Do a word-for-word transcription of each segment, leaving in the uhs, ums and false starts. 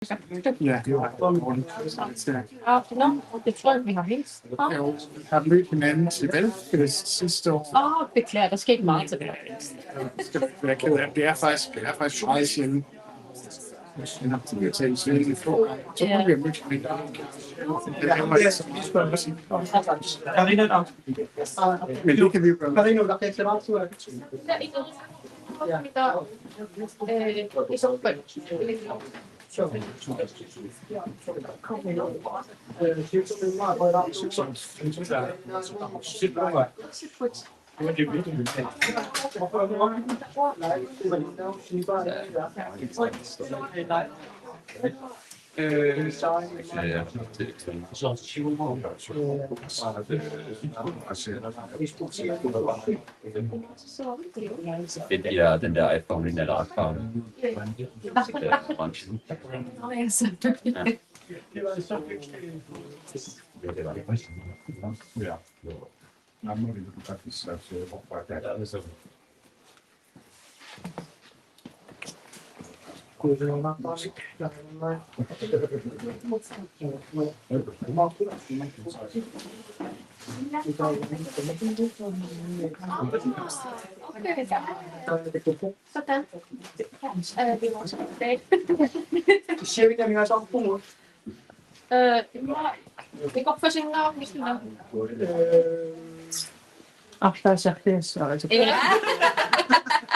Ja, det var Ah, nå, det tror jeg, vi har hilst. Jeg har mødt hinanden til valgfest sidste år. Åh, oh, beklager, der skete meget til valgfest. Jeg skal være ked af, det er faktisk, det er faktisk meget sjældent. Jeg har talt til en få gange. Jeg tror, vi har mødt hinanden. Karina, Men det kan vi jo gøre. Karina, der kan ikke lade Ja. Øh, i så fald. Den der, den der iPhone, den der iPhone. Sådan. Øh, vi må så tilbage. Siger vi, at vi har så på mod. Øh, det går for sin navn, hvis du vil. Ah, der er sagt, det er så. Ja.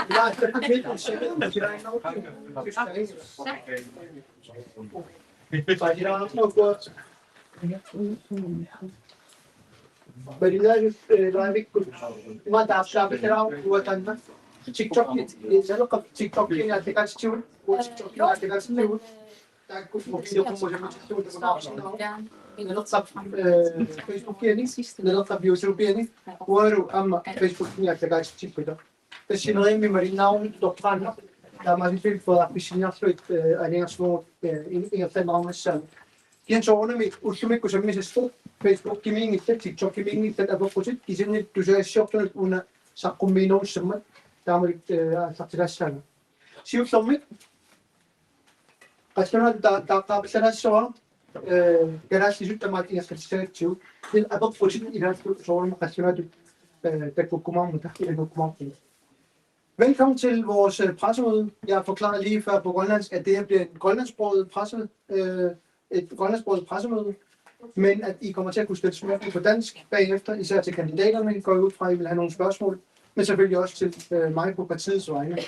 Jeg er så lidt usikker, men det er ikke nok. Så jeg har også noget godt. Balilaarut, eh, laavikkut. Ima taarsaapitaraaq uatanna. TikTok, eh, saloqqa TikTok-ini attakaatsigut. TikTok-ini attakaatsigut. Taakku mobiiliuqqummut sammitillugu takunaarsinnaavoq. Naleqqap, eh, Facebook-ini, Naleqqap YouTube-ini. Uagut aamma Facebook-ini attakaatsipput. Tassineriammi malinnaagutta toqqaannaq taamaasillugit periarfissinniarlugit, eh, aningaasarsiornermut, eh, in-, ingerlanneqarnissaanut. Kisianni soorunami ullumikkut sammisassat Facebook-imiinngillat, TikTok-imiinngillat apeqqutit kisianni tusagassiortunut una saqqummiinerussammat taamaalillutit, eh, aallartilaassaagut. Siullermik qallunaatut ta-, taaqqaapallalaassuara, eh, kalaallisut tamaat ingerlatissagatsigu. Kisianni apeqqutit ilaallu soorunami qallunaatut, eh, takkukkumaarmata, takkukkumaarmata. Velkommen til vores øh, pressemøde. Jeg forklarede lige før på grønlandsk, at det her bliver en grønlandsksproget presse, øh, et grønlandsksproget pressemøde, men at I kommer til at kunne stille spørgsmål på dansk bagefter, især til kandidaterne, går jeg ud fra, at I vil have nogle spørgsmål, men selvfølgelig også til øh, mig på partiets vegne.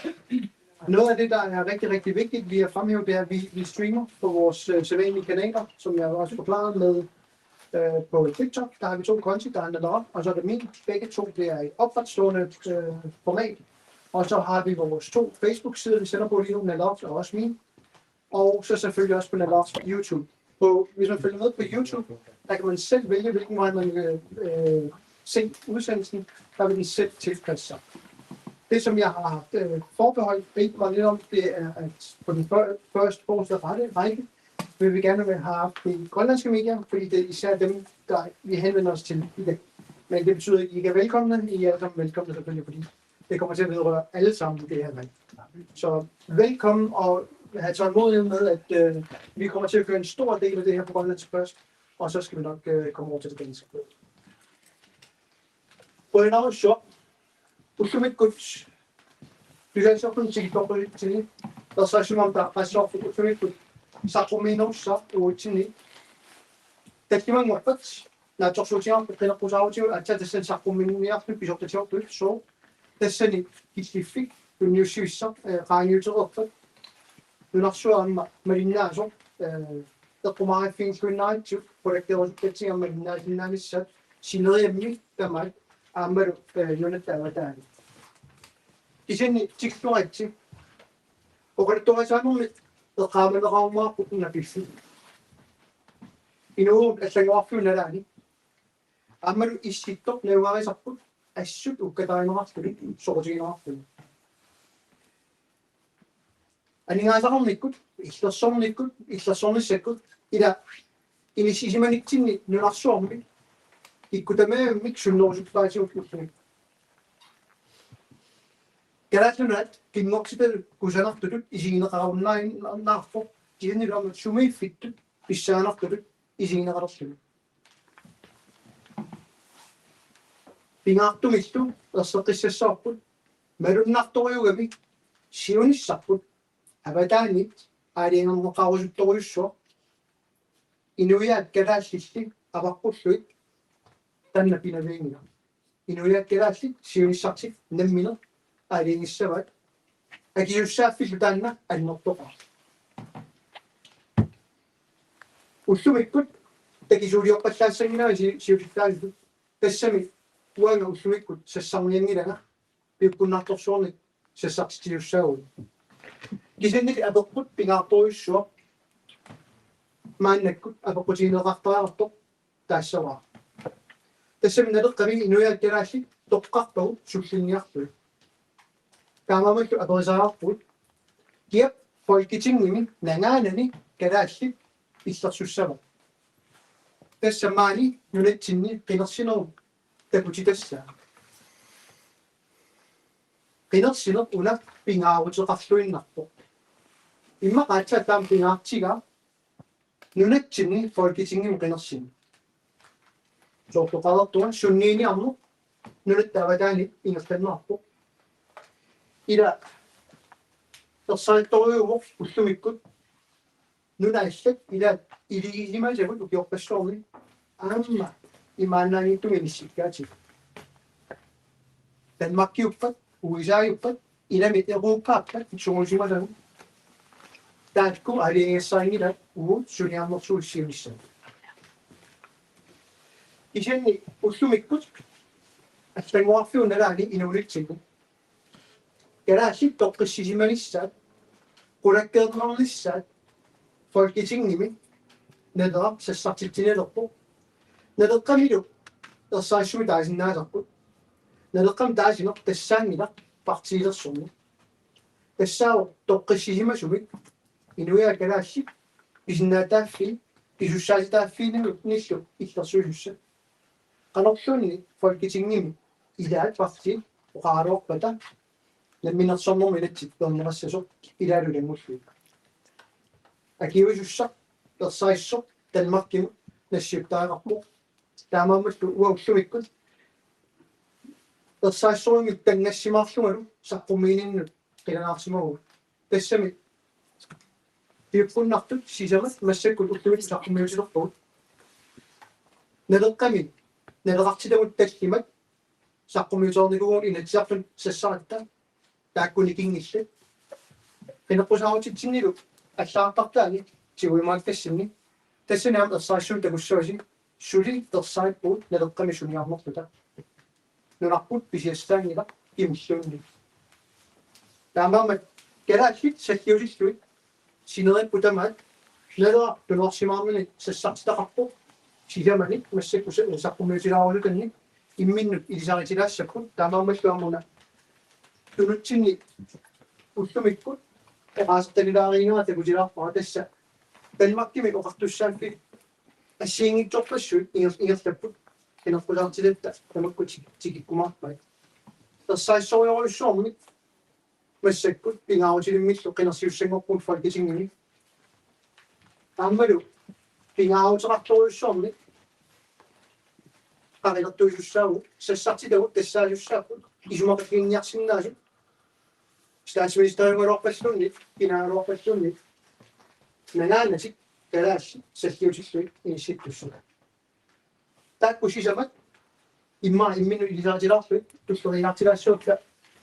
Noget af det, der er rigtig, rigtig vigtigt lige at fremhæve, det er, at vi, vi streamer på vores øh, sædvanlige kanaler, som jeg også forklarede med øh, på TikTok. Der har vi to konti, der er Naleraq, og så er der min. Begge to, det er i opretstående øh, format. Og så har vi vores to Facebook-sider, vi sender på lige nu, Naleraq og også min. Og så selvfølgelig også på Naleraq YouTube. På, hvis man følger med på YouTube, der kan man selv vælge, hvilken vej man vil øh, se udsendelsen. Der vil den selv tilpasse sig. Det, som jeg har øh, forbeholdt, bedt mig lidt om, det er, at på den før, første forreste rette række, vil vi gerne have haft de grønlandske medier, fordi det er især dem, der vi henvender os til i dag. Men det betyder ikke, at I ikke er velkomne. I er alle sammen velkomne selvfølgelig, fordi det kommer til at vedrøre alle sammen, det her valg. Så velkommen og have tålmodighed med, at øh, vi kommer til at køre en stor del af det her på grønlandsk først, og så skal vi nok øh, komme over til det danske. Qujanarsuaq. Ullumikkut tusagassiortunut tikittoqqullutsigit. Tassaassumam taaqqassavarput ullumikkut saqqummiinerussaaq uatsinnit. Tallimanngorpat naatsorsuutigaarput qineqqusaarutigut aatsaat tassani saqqummiiniarluta pisortatigoortut sooq. Tassani killiffik tunniussivissaq, eh, qaangiutereerpat. Nunarsuaq aamma malinnaasoq, eh, eqqumaariffigilluinnaratsigu, qulakkeerusukkatsigu aamma malinnaasinnaanissaq sineriammi tamaat aammalu, eh, nunatta avataani. Kisianni tikilluaritsi. Oqaluttuarisaanermi eqqaamaneqarumaarput una piffissaq. Inuuvugut allanngorarfiup nalaani. Aammalu Issittoq najugaarisarput assut ukkatarineqarluni soqutigineqarluni. Aningaasaqarnikkut, illersornikkut, illersornissakkut, ila inissisimanitsinni nunarsuarmi kikkut tamarmik sunnerusuttaasigut ulluni. Kalaallit Nunaat kinngortitalu kusanartutut isigineqarunnaarpoq Kisianni aamma sumiiffittut pissanganartutut isigineqalerluni. Pingaartumillu erseqqissassavarput malunnartorujuugami siunissarput avataaniit aalajangerneqarusuttorujussuaq inuiaat kalaallilli avaqqullugit taanna pinavianngilaq. Inuiaat kalaallit siunissartik nammineq aalajangissavaat akisussaaffillu taanna annertoqaaq. Ullumikkut takisuuliorpallaassanngilanga si-, siulittaasutut. Tassami uanga ullumikkut sassarnianngilanga piukkunnartorsuarnik sassartitsisussaavugut. Kisiannili apeqqut pingaartorujussuaq maannakkut apeqqutigineqartariaqartoq taassavara. Tassami Naleqqami inuiaat kalaallit toqqarpagut sullinniarlugit. Taamaammallu aperisariaqarpugut: Kiap Folketingimi nangaanani kalaallit illersussava? Tassa maani nunatsinni qinersinerup takutitassaa. Qinersineq una pingaaruteqarluinnarpoq. Immaqa aatsaat taama pingaartigaa nunatsinni Folketingimi qinersineq. Soorlu oqartunga sunniiniarneq nunatta avataaniit ingerlanneqarpoq. Ila ersarittorujuuvoq ullumikkut nunat allat ilaat iligisimasagut ukiorpassuarni aamma imaannaanngitsumik inissikkaatigut. Danmarkiuppat, U S A-uppat, ilami Europaappat sungiusimasagut taakku aalajangigassarinngilaat uagut suniarnersugut siunissami. Kisianni ullumikkut allanngorarfiup nalaani inuunitsinni kalaallit toqqissisimanissaat, qulakkeerneqarnissaat Folketingimi Naleraq sassartitsinialerpoq. Naleqqamilu ersarissumik taasinnaasarput. Naleqqamik taasineq tassaanngilaq partiilersorneq. Tassaavoq toqqissisimasumik inuiaat kalaallit pisinnaatitaaffii, pisussaatitaaffiinillu illersuisussat. Qanorluunniit Folketingimi ilaat partiit oqaraluarpata namminersornermut inatsit peerneqassasoq ilaalu ilanngullugit. Akiuisussaq ersarissoq Danmarkimut nassiuttariaqarpoq. Taamaammallu uagut ullumikkut ersarissorujussuarmik tanngassimaarlungalu saqqummiininnut qilanaarsimavugut. Tassami piukkunnartut sisamat massakkut ullumikkut saqqummiutilerpagut. Naleqqami naleqartitamut tallimat saqqummiutereernikuuvugut Inatsisartuni sassaratta taakku nikinngillat. Qineqqusaarutitsinnilu allagartartaani tiguimaakkassimi. Tassani aamma ersarissummik takussavasi suli ersarippugut Naleqqami suniarnerluta. Nunarput pisiassaanngilaq kimilluunniit. Taamaammat kalaallit salliutillugit sineripput tamaat Naleraq tunuarsimaarnani sassartitaqarpoq. Sisamanik massakkut sa-, saqqummiutilaarusutannik imminnut ilisaritilaassapput, taamaammallu aamma una tunutsinni ullumikkut oqaasertalilaariinera takutilaarpara. Tassa Danmarkimi oqartussaaffik assigiinngitsorpassuit inger-, ingerlapput, qineqqusaartitatta tamakku tik-, tikikkumaarpaat. Ersarissorujorujussuarmik massakkut pingaarutilimmillu qinersisussanngorpugut Folketingimi. Aammalu pingaaruteqartorujussuarmik qarilertuisussaavugut, sassartitagut tassaasussaapput isumaqatiginninniarsinnaasut statsministeriugaluarpalluunniit, kinaagaluarpalluunniit, nangaanatik kalaallit salliutillugit inissittussat. Taakku sisamat immaqa imminnut ilisaritilaarlugit tulleriiaartilaassavakka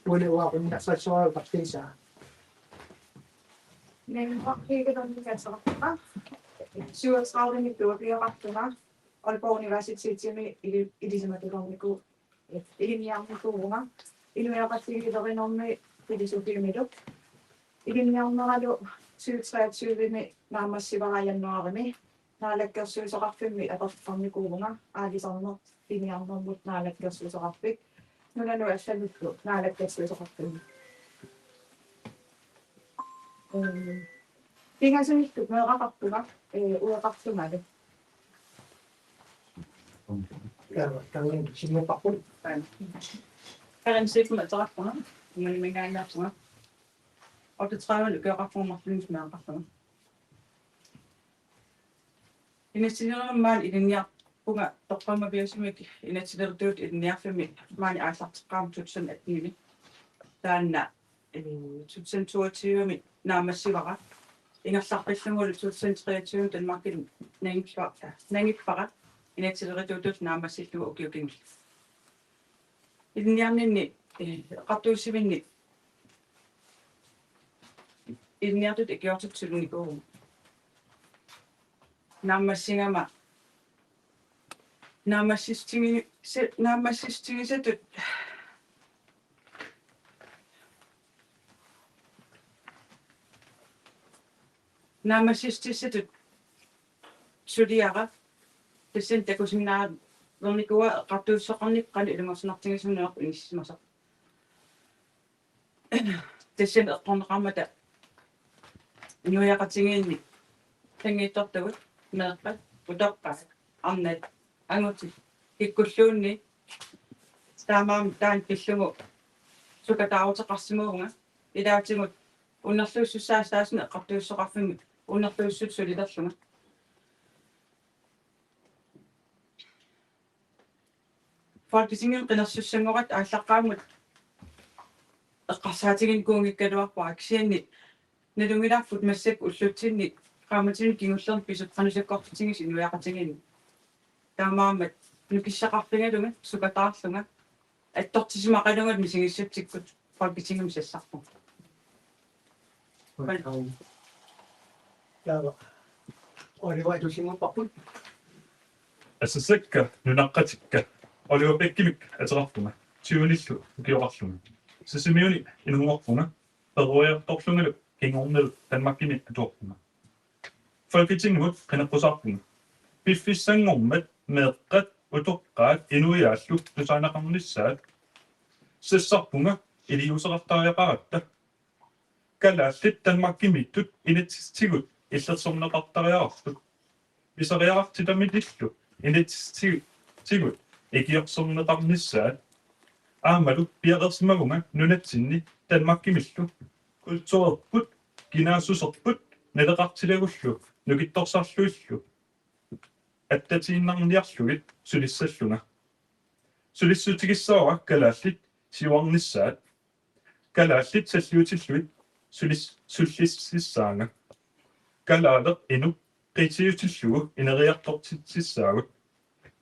uani uaqqunniarsarissavara partiisaa. Nangimaqqiigilerniassaqarpunga. Syvogtredive-mi tuapiaqartunga. Aalborg Universitetimi ili-, ilisimatulerniku-, ilinniarnikuuvunga. Inuiaqatigiilerinermi filosofiimilu. Ilinniarneralu tyve treogtyve-mi naammassivara januaarimi. Naalakkersuisoqarfimmi atortarnikuuvunga aalisarneq piniarnermut naalakkersuisoqarfik. Nunanut allanullu naalakkersuisoqarfimmi. Ee, pingasunillu meeraqarpunga, ee, ueqartungalu. Karin Schiffenberg ateqarpunga, Inuit Mingaanniarpunga. Otteogtredive-lu ukioqarpunga, Marlunus meeraqarpunga. Inatsisartuni maani ilinniarpunga toqqammaviusumik inatsisartut ilinniarfimmi maani aallarteqqaarama tusind attenimi. Taanna eh, tusind toogtyvemi naammassivara. Ingerlaqqillugulu tusind treogtyve Danmarkimi nangippara, nangippara inatsisilerituutut naammassillugu ukiukinni. Ilinniarninni eh, eqqartuussivinni ilinniartut ikiortut sulinikuuvugut. Naammassigama naammassissutigi-, se-, naammassissutigisatut naammassissutissatut suliara tassani takusinnaalernikuuara eqqartuussisoqarnikkut qanoq ilungersunartigisoq nunarput inissisimasoq. Tassani eqqorneqarmata inuiaqatigiinni qanngitsortagut meeqqat, utoqqaat, arnat, angutit kikkulluunniit taamaammat taanna pillugu sukataaruteqarsimavunga ilaatigut unnerluussussaasaasuni eqqartuussisoqarfimmi unnerluussut sulilerlunga. Folketingimi qinersisussanngorluta aallaqqaammut eqqarsaatiginikuunngikkaluarpara kisianni nalunngilarput massakkut ullutsinni qaammatini kingullerni pisut qanoq sakkortutigisut inuiaqatigiinni. Taamaammat nukissaqarfigalunga sukataarlunga attortissimaqalunga misigissutsikkut Folketingimi sassarpunga. Taava. Oliver, atusinngorparput. Asasakka nunaqqatikka. Oliver Bechimik ateqarpunga. Tyvenillu ukioqarlunga. Sisimiuni inunngorpunga. Peroriartorlungalu kingornalu Danmarkimi atuarpunga. Folketingimut qineqqusaarpunga. Piffissanngormat meeqqat, utoqqaat inuiaallu tusaaneqarnissaat sassarpunga iliuuseqartariaqaratta. Kalaallit Danmarkimiittut inatsisitigut illersorneqartariaqartut. Pisariaqartitamilillu inatsisitigut ikiorserneqarnissaat. Aammalu piareersimavunga nunatsinni Danmarkimillu kulturerput, kinaassuserput naleqartilagullu nukittorsarlugillu attatiinnarniarlugit sulissallunga. Sulissutigissavara kalaallit siuarnissaat. Kalaallit salliutillugit sulis-, sullississaanga. Kalaaleq inuk qitiutillugu ineriartortitsissaagut.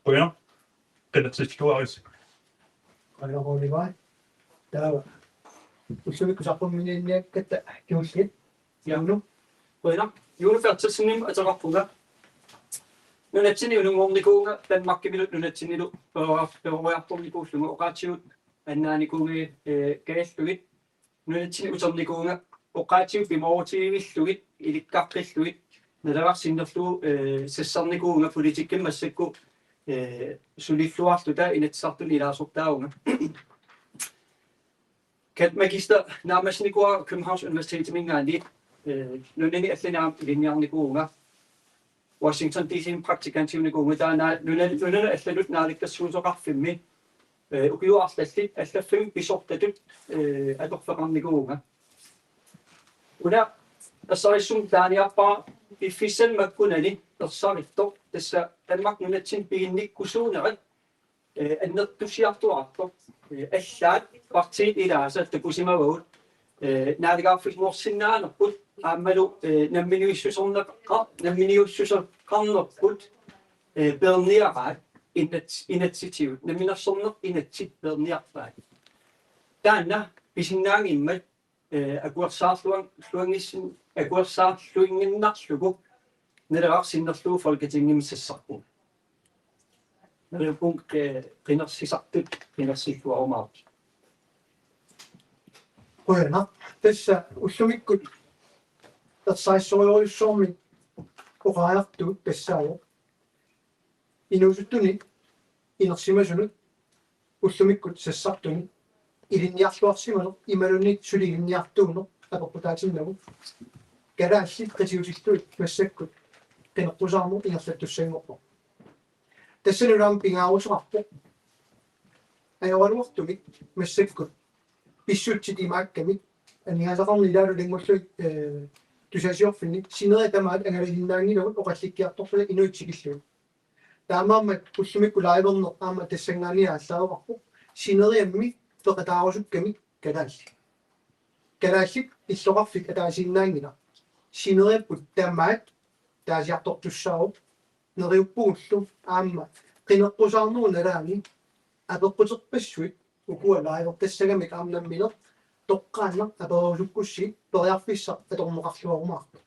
Qujanaq qinersilluarisi. Qujanaq Oliver. Taava. Ullumikkut saqqummiunniakkatta kingulliit. Ja. Juno. Qujanaq. Juno Berthelsenimik ateqarpunga. Nunatsinni inunngornikuuvunga Danmarkimilu nunatsinnilu peroriar-, peroriartornikuullunga oqaatsigut annaanikuugit, eh, kajallugit. Nunatsinni uternikuuvunga oqaatsigut pimoorutigivillugit ilikkaqqillugit Naleraq sinnerlugu, eh, sassarnikuuvunga politikkimi massakkut, eh, sulilluarluta Inatsisartuni ilaasortaavunga. Cand. Magister naammassinikuuara Københavns Universitetiminngaanniit, eh, nunani allani aamma ilinniarnikuuvunga. Washington D C-mi praktikantiunikuuvunga taanna nuna-, nunanut allanut naalakkersuisoqarfimmi, eh, ukiut arlallit allaffimmi pisortatut, eh, atorfeqarnikuuvunga. Una ersarissumik taaniarpara piffissami makkunani ersarittoq tassa Danmarkip nunatsinni piginnikkusuunerat, eh, annertusiartuaartoq, eh, allaat partiit ilaasa takusimavagut, eh, naalagaaffigineqarsinnaanerput aammalu, eh, namminiussuserneqa-, namminiussuseqarnerput, eh, peerniaraat inat-, inatsisitigut, namminersorneq inatsit peerniarpaat. Taanna pisinnaanngimmat eh, akuersaarluan-, luangissin-, akuersaarluinnarlugu Naleraq sinnerlugu Folketingimi sassarpunga. Neriuppunga, eh, qinersisartut qinersilluarumaarput. Qujanaq. Tassa ullumikkut ersarissorujussuarmik oqariartuut tassaavoq inuusuttuni inersimasunut ullumikkut sassartuni ilinniarluarsimaneq imaluunniit suli ilinniartuuneq apeqqutaatinnagu. Kalaallit qitiutillugit massakkut qineqqusaarneq ingerlattussanngorpoq. Tassani una aamma pingaaruteqarpoq. Ajoraluartumik massakkut pissutsit imaakkamik aningaasaqarneq ilaalu ilanngullugit, eh, tusagassiorfinni sineriak tamaat angalasinnaanngilagut oqallikkiartorpata inuit tikillugu. Taamaammat ullumikkut liverneq aamma tassanngaanniit aallaaveqarpoq. Sineriammi peqataarusukkamik kalaallit. Kalaallit illoqarfik ataasiinnaanngilaq. Sineriakkut tamaat taasiartortussaavoq. Neriuppugullu aamma qineqqusaarnerup nalaani apeqquterpassuit ukua livertassagamik aamma nammineq toqqaannaq apererusukkussigit periarfissaq atorneqarluarumaarpoq.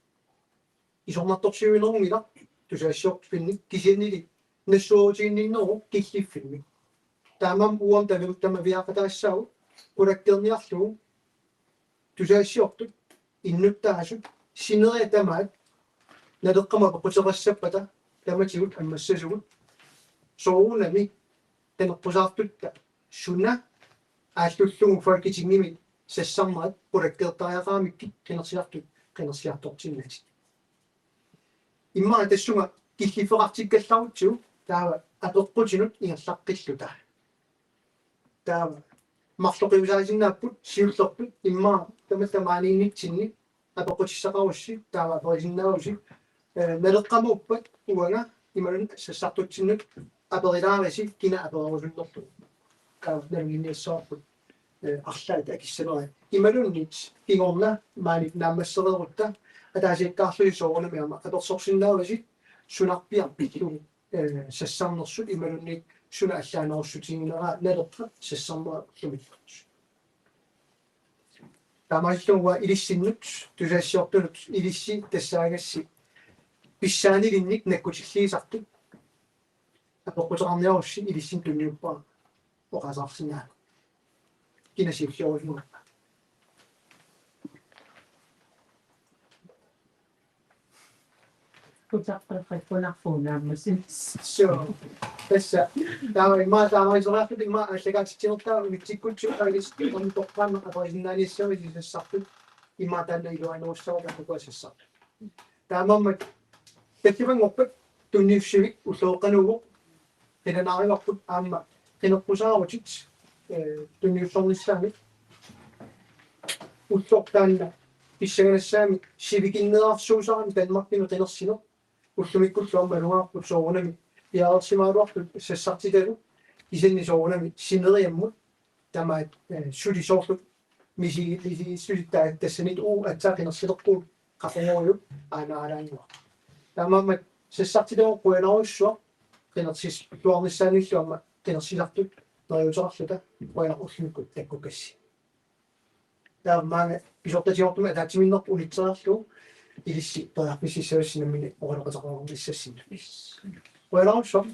Isornartorsiuinerunngilaq tusagassiorfinni kisiannili nassuerutiginninneruvoq killiffimmi. Taamaammat uanga taviuttama piaqataassaagut qulakkeerniarlugu tusagassiortut innuttaasut sineriak tamaat Naleqqamut apeqquteqassappata tamatigut ammassasugut soorunami qineqqusaartutta suna aallullugu Folketingimi sassarnerat qulakkeertariaqaramikkit qinersisartut qinersiartortinnatik. Immaqa tassunga killiffeqartikkallarutsigu taava apeqqutinut ingerlaqqilluta. Taava marloqiusaasinnaapput siullertut immaqa tamatta maaniinnitsinni apeqqutissaqarussi taava aperisinnaavusi, eh, Naleqqamuuppat uanga imaluunniit sassartutsinnut aperilaarisi kina apererusunnerlugu. Taava nalunnginniassavarput, eh, arlaat akissanerai. Imaluunniit kingorna maani naammassereerutta ataasiakkaarlusi soorunami aamma apersorsinnaavasi sunarpiaq pillugu, eh, sassarnersut imaluunniit suna allaanerussutiginera Naleqqap sassarnera ullumikkut. Taamaalillunga ilissinnut tusagassiortunut ilissi tassaagassi pissaanilinnik nakkutilliisartut apeqquteqarniarussi ilissinnut tunniuppara oqaaseqarsinnaaneq. Kina siulliorujussuuvoq. Kutaqqeqqikkunarpugut naammassinis. Suu. Tassa. Taava immaqa taamaaliseriarluta immaqa aallakaatitsinertaa unitsikkutsigu aalisittuunami toqqaannaq aperisinnaaniassammat sassartut. Immaqa taanna iluarinerussavara ukua sassartut. Taamaammat tallimanngorpat tunniussivik ulloqeqqanut qilanaarivarput aamma qineqqusaarutit, eh, tunniussarnissaannik. Ulloq taanna pissanganassaammi sivikinnerarsuusarami Danmarkimi qinersineq ullumikkullu aamma nalugaarput soorunami piareersimagaluartut sassartitalu kisianni soorunami sineriammut tamaat, eh, suli soorlu misi-, misigissusittaat tassaniittut aatsaat qinersilerpugut qaffaguujuk aanaalaannguaq. Taamaammat sassartitagut qujanarujussuaq qinersilluarnissaannillu aamma qinersisartut neriuuteqarluta qujanaq ullumikkut takkukkassi. Taava maanga pisortatigoortumik ataatsimiinnerput unitsereerlugu ilissi periarfississavassi nammineq oqaloqateqarnissassinnut. Qujanarsuaq.